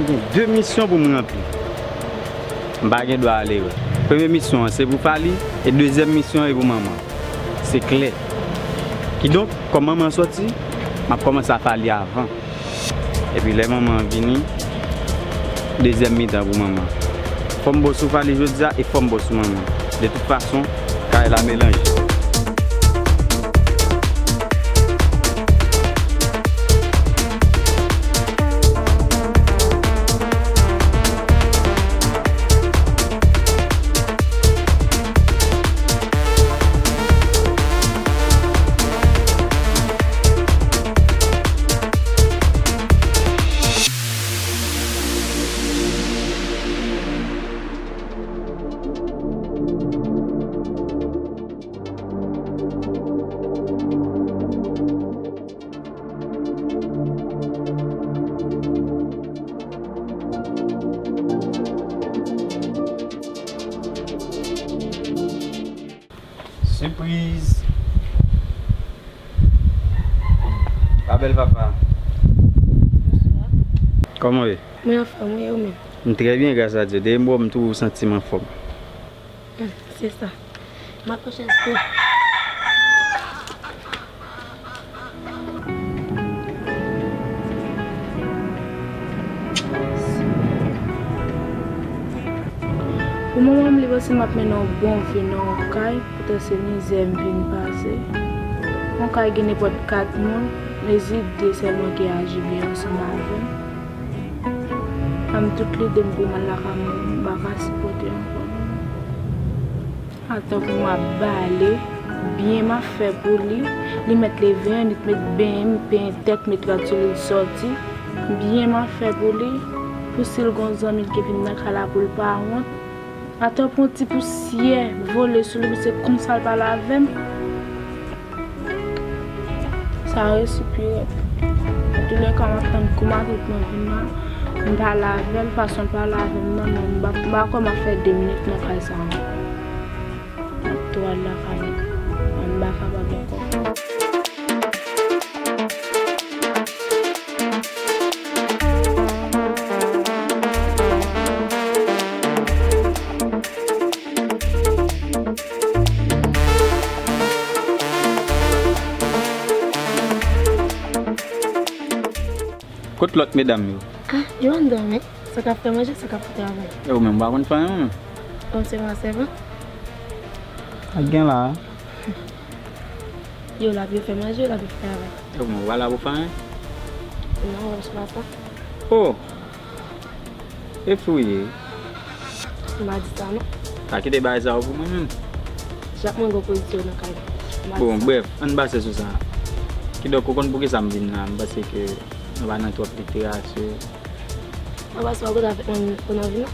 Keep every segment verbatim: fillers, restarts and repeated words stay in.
Mwen gen de misyon pou m ranpli. M pa gen dwa al erè. Premye misyon an se pou Fally e dezyèm misyon an e pou manman. Se klè. Kidonk, kòm manman an sòti, m ap kòmanse a Fally avan. Epi lè manman an vini, dezyèm mitan pou manman. Fò m bon sou Fally jodi a e fò m bon sou manman. De tout fason, kay la melanje. Sipriz. Pa bèl papa. Bonswa. Kòman w ye? Mwen anfòm, wi, ou menm? M trè byen, gras a Dye. Depi m wè w, m toujou santi m anfòm. Hmm, se sa. M ap chèche pou. Pou moman m li panse m ap mennen yon bon vi nan yon kay, poutan se mizè m vin pase. Yon kay gen nenpòt kat moun, mezi de sèlman ki aji byen ansanm avè m. Kòm tout lide m pou m al lakay mwen, m pa ka sipòte ankò non. Atanpri m ap bale, byen m ap fè pou li. Li mèt leve an, li t mèt benyen, m penyen tèt, met rad sou li, l sòti. Byen m ap fè pou li. Pou si l gon zanmi l ki vin nan kay la pou l pa wont. Atanpri yon ti pousyè vole sou li, se konsa l pale avè m. Sa resi pi rèd. Antoulèka, m ap tann kou matrit mwen vin la. M pale avè l, fason l pale avè m nan, men m pa, m pa kwè m ap fè de minit nan kay sa ankò. M ap tou al lakay mwen. M pa kapab ankò. Kot lòt medam yo? Ah, yo anndan, men. Sa k ap fè manje, sa k ap fè travay. E ou menm, ou pa konn fè anyen, ou menm? Kòm se pa sèvan? Ak gen la. Yo la pou yo fè manje, yo la pou yo fè travay. E ou menm, ou pa la pou fè anyen? Non, ou pa sa. Oh! E fi w ye? M pa di sa non. Pa kite bagay sa yo pou mwen menm. Chak moun gen pozisyon nan kay. M pa di sa. Bon, brèf, ann pase sou sa. Kidonk, ou konn poukisa m vin la? M panse ke nou pa nan twòp literati. An pase w rankontre avèk mwen pandan w vin la?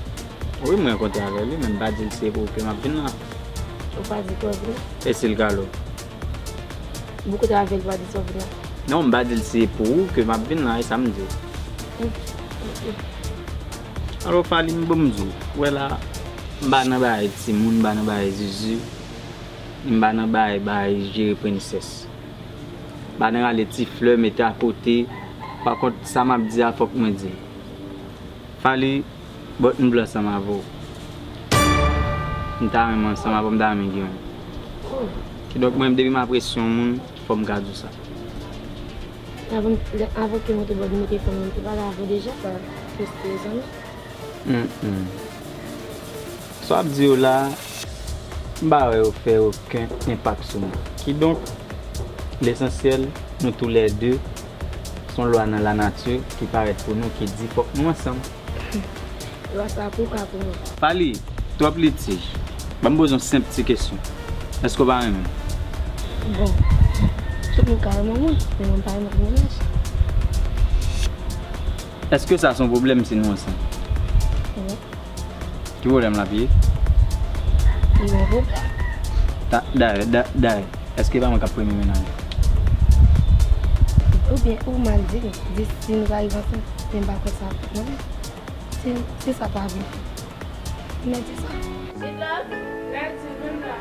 Wi, mwen rankontre avè li, men m pa di l se pou ou ke m ap vin la. Ou pa di ke w ap vin la? E si l kale w? Ou rankontre avè l, ou pa di sa w vin la? Non, m pa di l se pou ou ke m ap vin la, e sa m di w. Mm, mm, mm. Alò, Fally, m bon m di w, ou wè la, m pa nan bagay timoun, m pa nan bagay zuzu, m pa nan bagay, bagay jere prensès. M pa nan rale ti flè, mete akote. Pa kont, sa m ap di a, fòk mwen di l. Fally, bòt m vle ansanm avè w. M ta renmen ansanm avè w, m ta renmen gen w. Kidonk, mwen menm, depi m apresye yon moun, fò m ka di w sa. Avan, avan ke mwen te bòt m, mwen te fè mwen te pale avè w deja, sa reste zanmi. Mm, mm. Sa w ap di yo la, m pa wè yo fè okenn enpak sou mwen. Kidonk, lesansyèl, nou toulède, se yon lwa nan lanati ki parèt pou nou, ki di fòk nou ansanm. Lwa sa pou ou ka pou mwen. Fally, twòp litij. Ban m poze yon senp ti kesyon. Èske w pa renmen m? Bon, tout moun ka renmen w, men mwen pa renmen w mennaj. Èske sa se yon pwoblèm si nou ansanm? Wi. Ki pwoblèm l ap ye? Li yon pwoblèm. Ta, dayè, da, dayè, èske e pa mwen k ap premye mennaj ou? Oubyen ou mal di li, di si nou ka rive ansanm, men m pa kwè sa non. Si, si sa ta vin. Mwen di sa. Sweet love, lèdi menm la.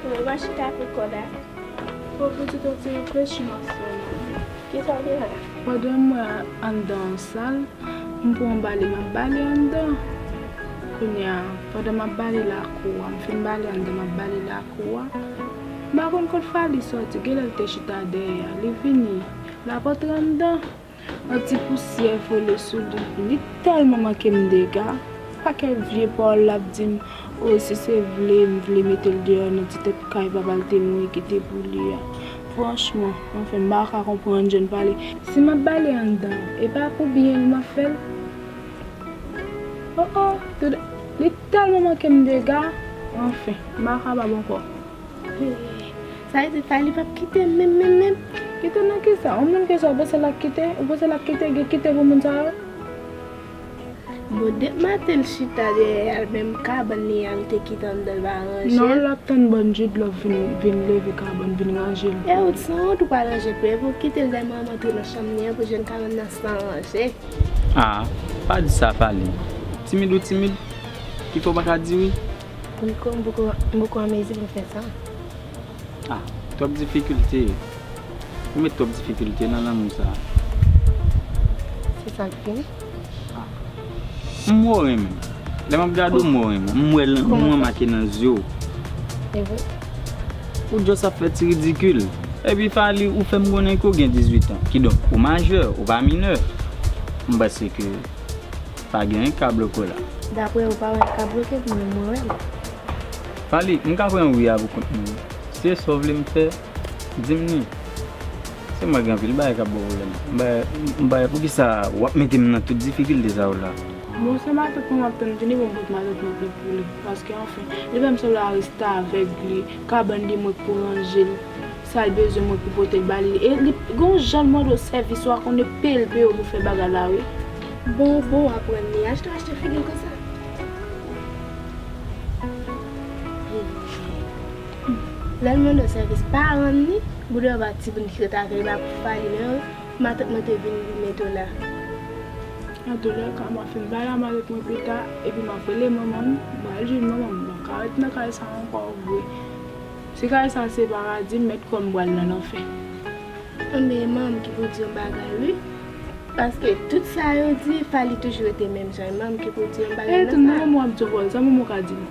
Mwen va chita pou kòd la. Fò pou tout yon ti reflechi nan sèl. Kisa w gen la? Pandan m wè anndan an sal, M pran bale, m ap bale anndan. Kounye a, pandan m ap bale lakou a, m fin bale anndan, m ap bale lakou a. M pa konn kot Fally soti, genlè l te chita dèyè a. Li vini, l ap antre anndan. Yon ti pousyè vole sou li. Li tèlman manke m dega. Pakèt vye pawòl l ap di m, o, si se vle, m vle mete l deyò nan ti tèt kay papa l te mouri kite pou li a. Franchman, anfen, m pa ka konprann jan l pale. Si m ap bale anndan, e pa pou byen l m ap fè l? O, o, tout, li tèlman manke m dega. Anfen, m pa kapab ankò. Sa vle di Fally p ap kite m menm, menm, menm? Kite nan kisa? Yon moun konsa, ou panse l ap kite? Ou panse l ap kite, gen kite pou moun sa yo? Bon, depi maten l chita dèyè a, menm kabann li a, l te kite anndan, l pa ranje l. Non, l ap tann bann Jude Love vin, vin leve kabann, vin ranje l. E ou t sanwont, ou pa ranje l pou, epi ou kite l dèyè manman antre nan chanm li an pou jwenn kabann nan san ranje. Ah, pa di sa, Fally. Timid ou timid, ki fè w pa ka di wi? Rico, m poko, m poko an mezi pou m fè sa. Ah, twòp difikilte. Ou met twòp difikilte nan lanmou sa. Se sa k fini? Ah. M wè w renmen. Lè m ap gade w, m wè w renmen. M wè lanmou an make nan zye w. E vre? Ou just ap fè ti ridikil. Epi Fally, ou fè m konnen ke w gen dizuit an. Kidonk, ou majè, ou pa minè. M panse ke pa gen anyen k ka bloke w la. Daprè ou, pa wè anyen k ka bloke m, men mwen wè l. Fally, m ka pran wi a pou kont mwen. Si se sa w vle m fè, di m li. Se mwen gen anpil bagay k ap ba w pwoblèm. M pa, m pa, poukisa w ap mete m nan tout difikilte sa yo la? Bon, se matant mwen m ap tann vini pou m pot matant mwen plent pou li. Paske, anfen, li fè m sanble arèstavèg li, kabann li mwen k pou ranje l. Sa l bezwen mwen pou pote l ba li. E li, gon jan l mande w sèvis, ou a konnen peye l peye w pou fè bagay la, wi. Bon, bon, w aprann li. Achte, achte figi l konsa. Lè l mande w sèvis, pa rann li. Bouda yo pa timoun ki ret avè l, pa pou Fally, non. Matant mwen te vin remete w la. Antoulèka, m a fin bay a matant mwen pita, epi m ap rele manman m, m pral jwenn manman m. M pa ka ret nan kay sa ankò vre. Si kay sa se paradi, m mèt kwè m pral nan lanfè. Anben, manman m ki pou di yon bagay, wi. Paske tout sa yo di, Fally toujou rete menm jan. Manman m ki pou di yon bagay nan sa. E tou, nan manman w ap di yon pawòl, sa manman w ka di l?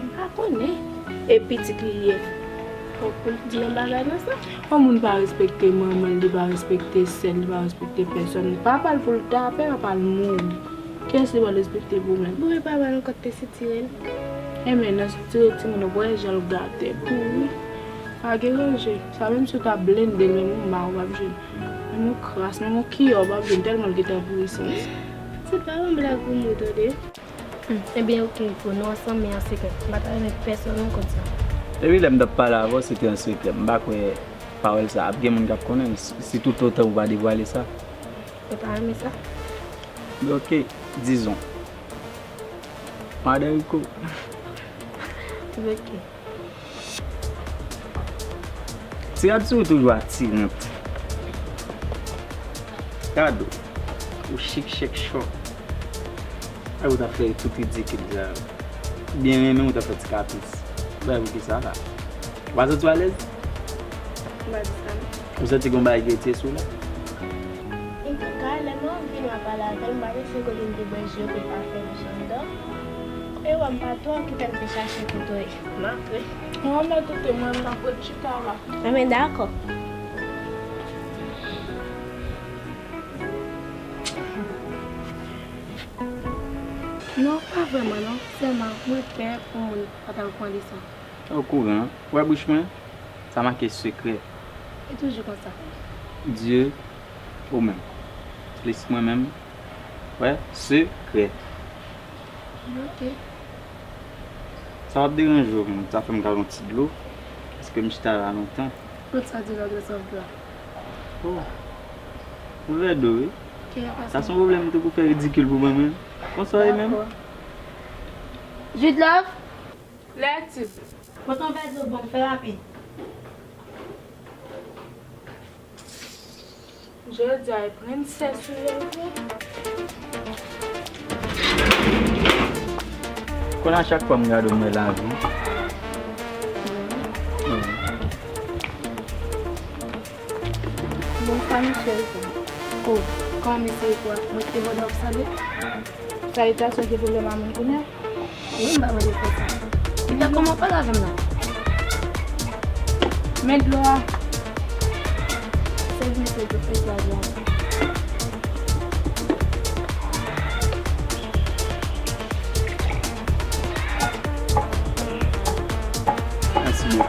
M pa konnen. E pitit li ye. Fòk pou l di yon bagay nan sa. Yon moun pa respekte manman l, li pa respekte sè l, li pa respekte pèsòn. Papa l pou l tape, papa l mouri. Kiyès li pral respekte pou menm? Bon, e papa l ankò te sitire l. Enben, nan sitire timoun, ou wè jan l gate, pouri. Pa gen ranje. Sa menm si w ta blende l, menm yon ma ou p ap jwenn. Menm yon kras, menm yon kiyè ou p ap jwenn, tèlman l gentan pouri san l. Pitit, pa yon blag pou mwen, tande. Hmm, ebyen, oke, Rico, nou ansanm, men an sekrè. M pa ta renmen pèsonn non konn sa. Epi lè m t ap pale avè w, se te an sekrè. M pa kwè pawòl sa ap gen moun k ap konnen, si, si toutotan ou pa devwale sa. Ou ta renmen sa? Men oke, dizon. Madan Rico. Oke. Ti rad sou ou toujou atirant. Gad ou. Ou chik chèk chòk. Ay, ou ta fè tout ridikil sa yo. Byen renmen ou ta fè ti kapris. Bay poukisa la? Ou pa santi w alèz? M pa di sa non. Ou santi gon bagay ki retire sou ou la? Antouka, lè m anvi m a pale avè l, m pa rete kote m te bwè ji yo pou l pa fè m chanm dan. E wè m pa twò kite l te chache kote w ye. M antre. Mwen mèt ou te mwen m nan pwòt chita la. Enben dakò. Non, pa vrèman non. Sèlman mwen pè pou moun pa t al pran leson. Okouran, wè bouch mwen? Sa make sekrè. E toujou konsa. Dye, ou menm. Plis mwen menm. Wè, sekrè. Ok. Sa p ap deranje w menm. Sa fè m kale yon ti dlo. Paske m chita la lontan. Kot sa di lòt resevwa? Oh. Yon vè dlo, wi. Ok, sa se yon pwoblèm tou pou fè ridikil pou mwen menm. Bonswa, e menm? Dakò. Jude Love? Lèti. Pote yon vè dlo ban m, fè rapid. Jodi a, e prensès ou ye vre. Konn a chak fwa m gade w, m wè lavi. Bonswa, mesye. Oh, Mwen, mesye, kwa? Mwen te vòlè w sale? Salitasyon, ki pwoblèm a moun kounye a? Wi, m pa mande fè sa. Ebyen, kòman w pale avè m nan? Men dlo a. Sèvi mesye, dlo fè swa dlo a. Mèsi bòkò.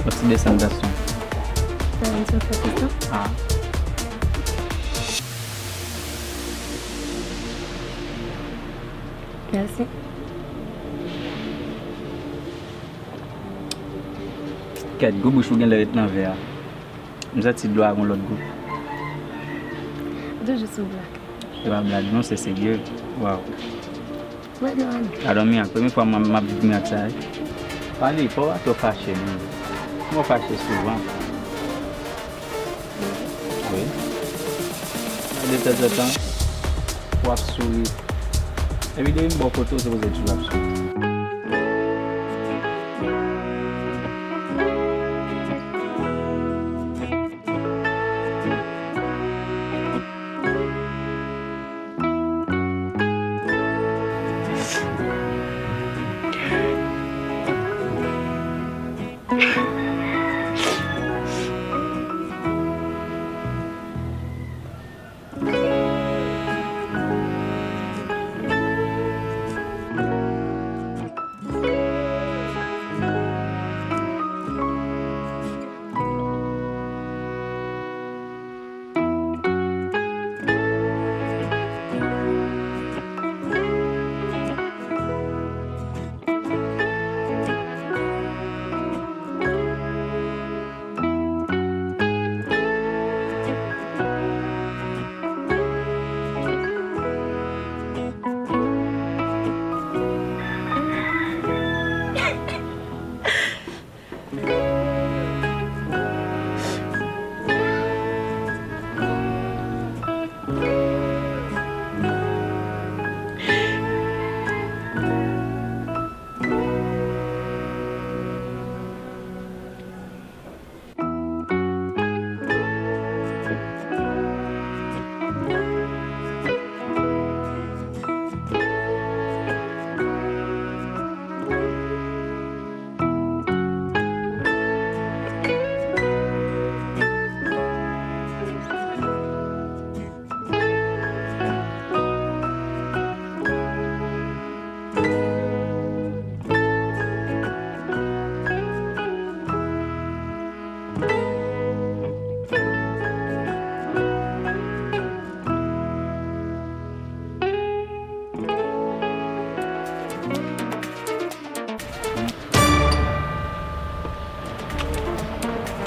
Yon ti desann tansyon. Sa vin sou fè pito? Ah. Mèsi. Kèt, gou bouch ou genlè ret nan vè a. M santi dlo a gon lòt gou. Ou toujou sou blag. Se pa blag non, se serye. Waw. Wè dlo a non. Gadon mirak, premye fwa m, m ap viv mirak sa, wi. Pale, fò w pa twò fache non. Mwen fache souvan. Wi. De tanzantan, w ap souri. Epi depi m bò kote w, se poze toujou ap souri.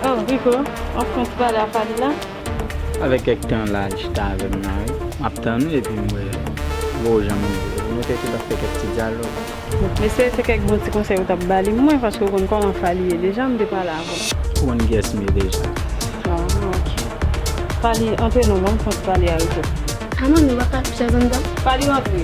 Oh, Rico, w ap fè yon ti pale a Fally la? Avèk kèk tan la, li chita avè m nan, wi. M ap tann ou epi m wè, wè w jan m vle. Nou te tout ap fè kèk ti dyalòg. Mesye, se kèk bon ti konsèy ou t ap ba li mwen, paske w konn kòman Fally ye deja, m te pale avè w. Ou konn kiyès m ye deja. Ah, ok. Fally, antre non, ban m fè yon ti pale a Rico. Ah, manmi, w pa ka ap chèz anndan? Fally, antre.